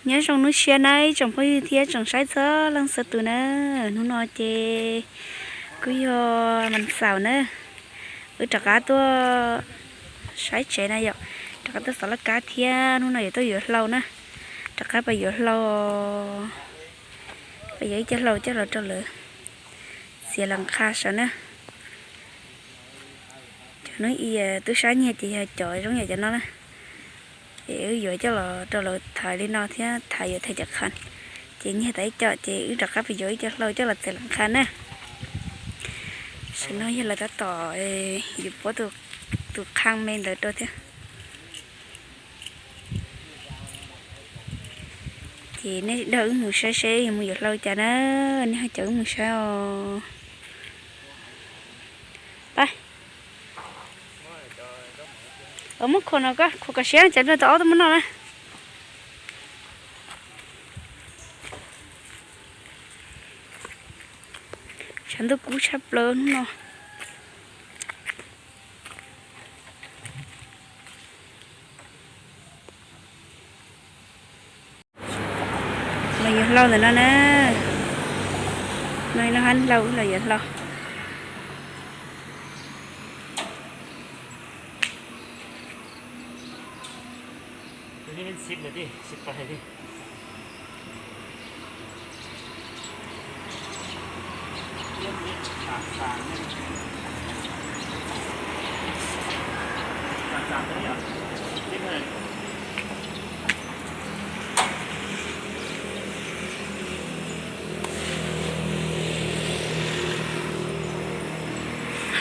Nyob zoo hnub tshiab na ib tsoom phooj ywg thiab tsoom saib txhua leej txhua tus na. Hnub no ces kuj yog vas xaum na, wb rov qab tuaj saib tsev na yom, rov qab tuaj xov laj kab thiab hnub no yuav tuaj yuav hlau na, rov qab pais yuav hlau, pais yuav ib co hlau coj los rau lawv txiav las qha saum na. Cov hnub i tub sab nyiag ces yog cov zoo yam cov no na. Es wb yuav coj los rau lawv thaiv li no thiab thaiv yuav thaiv cov qha. Ces nyiag tas ib co ces wb rov qab pais yuav ib co hlau coj los txiav las qha na. Tam sim no yog lawv tab tom yuav puab tus qha me ntawd rau thiab. Ces nej nrog wb mus saib seb yuav mus yuav hlau cas na, nej ho caum wb mus saib os. Pab, muab khuam no koj khuam kom siab, tsam no tau ob tug muab noj na. Tshav ntuj kub tshaj plaws hnub no. Los yuav hlau ntawm no na. No no hab hlau los yuav hlau.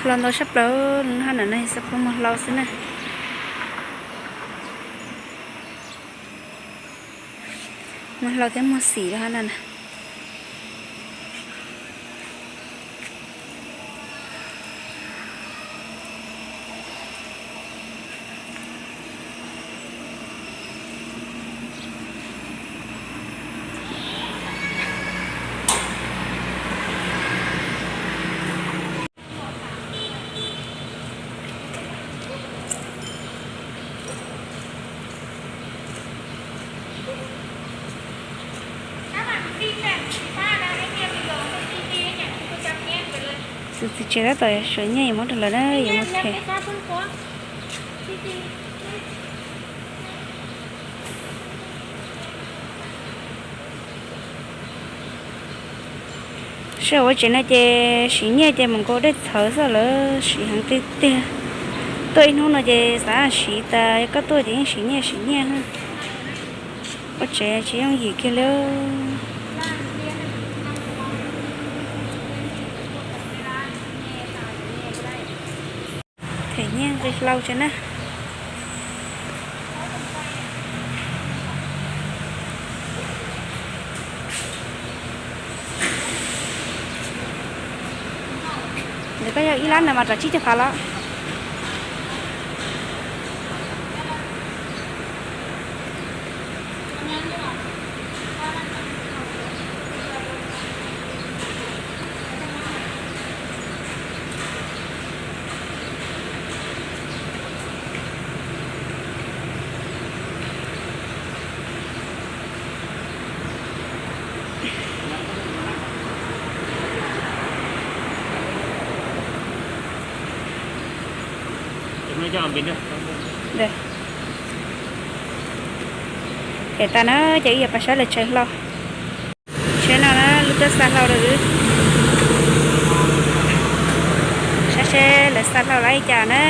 Hlau ntau tshaj plaws, hab no no xav pub muag hlau xwb na. Muag hlau thiab muag xim rau hab no na. Tus txiv tsev tab tom sawv nyiaj yuav muab rau lawv na, yuav muab them. Sij hawm ua tsev no ces siv nyiaj ces mus nkaus dej txhawv xwb, lawv siv heev tiag tiag. Tuaj ib hnub no ces xav siv tas, yog koj tuaj ces yeej siv nyiaj siv nyiaj. Ua tsev tsis yooj yim kiag li. Them nyiaj nqi hlau tsev na. Ntawm koj yog ib lab ntawd mas rau tsib caug phav los. Pem tas na ces wb yuav pais saib lawv tsev hlau. Tsheb no na, lub tuaj xa hlau rau wb. Saib seb lawv xa hlau li cas na.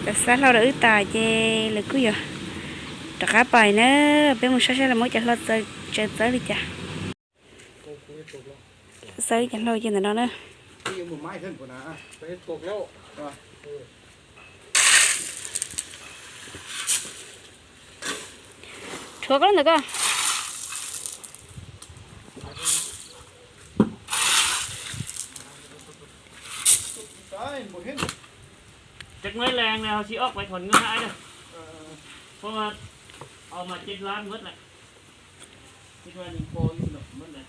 Lawv xa hlau rau wb tas ces lawv kuj yuav rov qab pais na. Peb mus saib seb lawv muab cov hlau tsaws txawb li cas. Xa ib cov hlau cia ntawm no na. Rhuav koj lub ntawm koj. Teb muab ib leeg na, ho sib ob pais thom nws hais na. Phauj, au mas ceb lab muab lawm. Ceb lab ni pho ib lom muab lawm.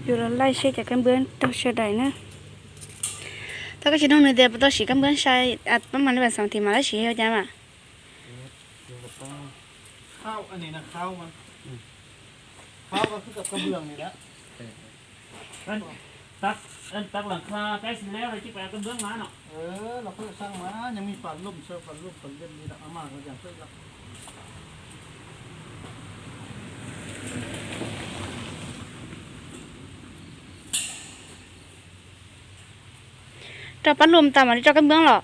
Yuav los laij seb cov kab npwb raug sawv daim na. Tau koj tsis nug nws tias puas tau siv kab npwb sai, pab mas li vas xav thiv mas lab siv ua cas mas. Rau pab lum tas mam li rau kab npwb los.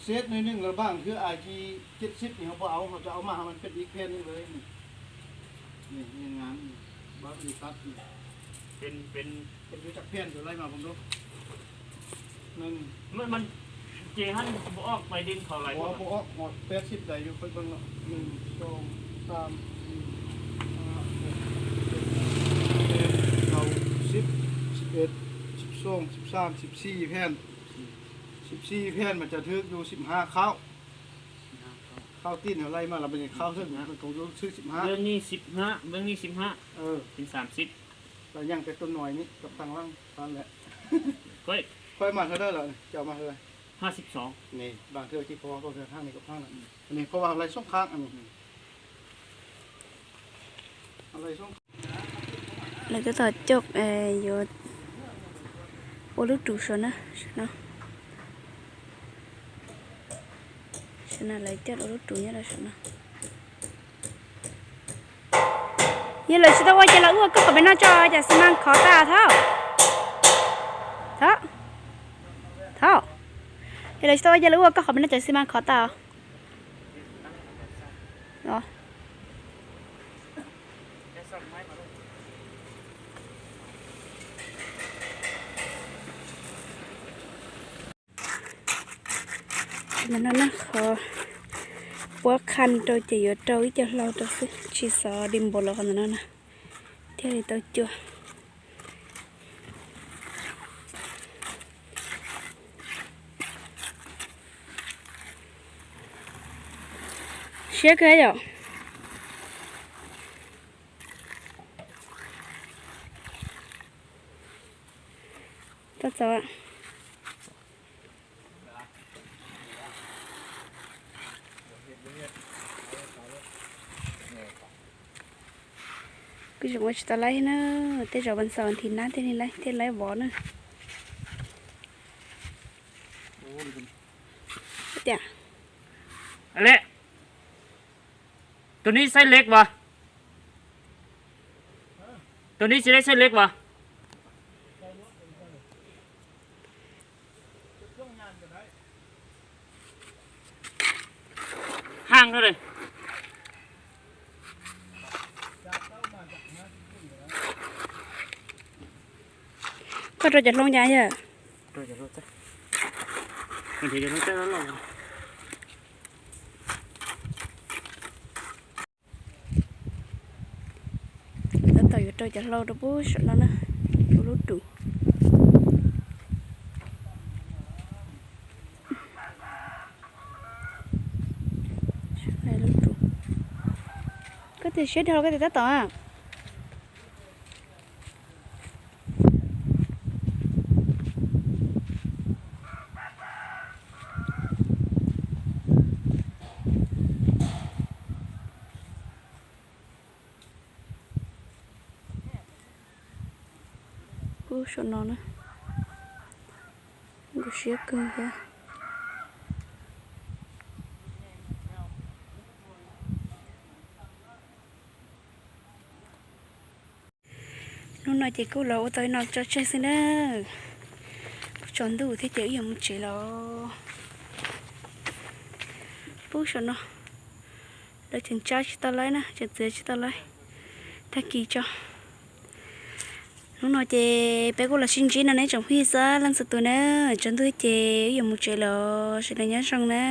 Sib nws nws lawv npaj khwb ai ki ciet sib nws ho pom au ho cov au mas ho man peb ib phen ni lawm. Peb yuav tsam phen yuav laij mas pom ntuj. Ces hab pom ob pais din thaum lais pom ob peb sib dais yuav peb nws xoo tam rau sib, sib ed, sib xoo, sib xam, sib xib phen, sib xib phen mas cov thwb yus sib hab khaub. Khaub tij nws laij mas los peb khaub thwb nws koom yus thwb sib hab. Los yeej peb tuaj nua ni kom tag lawm. Koj mas hawv dawb lawm, cov mas hawv. Ni, npaj thwb ci pho, npaj thwb hab ni kom tag lawm. Ni koj mas laij xoob khaab ni. Lawv tab tom coj yuav ua lub rus saum na, saum no. Saum no lawv coj ua lub rus nyob rau saum no. Yog lawv tsis tau ua ces lawv ua koj qhov pem no tso cov xi mas khov tas thaub. Thaub. Thaub. Yog lawv tsis tau ua ces lawv ua koj qhov pem no cov xi mas khov tas. Ntawm no na, qhov puab qha rau ces yuav rau ib co hlau rau xwb, tsis xov di npaum los qhov ntawm no na, thiaj li tau cua. Siab kawg yom. Tab txaus. Kuv tseem ua tsis tau laib na, tej zaum vas xaum thiv nab thiaj li laib, thiaj laib vov na. Tias, tus nib xaib leb as, tus nib xaib leb as. Haj li. Koj rau cov hlau cas yog? Tab tom yuav rau cov hlau rau pub saum no na, ua lub rus. Koj tias siab dhau koj tias tab tom. Pub saum no na. Nkaus siab kawg thiab. Hnub no ces kuj los ua tau no tso tseg xwb na. Kuj tsaus ntuj thiab ces wb yuav mus tsev los. Pub saum no. Lawv tseem tsa tsis tau laib na, tseem txiav tsis tau laib. Tag kis tso. Hnub no ces peb kuj los sib ntsib no neb tsoom phooj ywg txhua leej txhua tus na. Tsaus ntuj ces wb yuav mus tsev los, sawv daws nyob zoo na.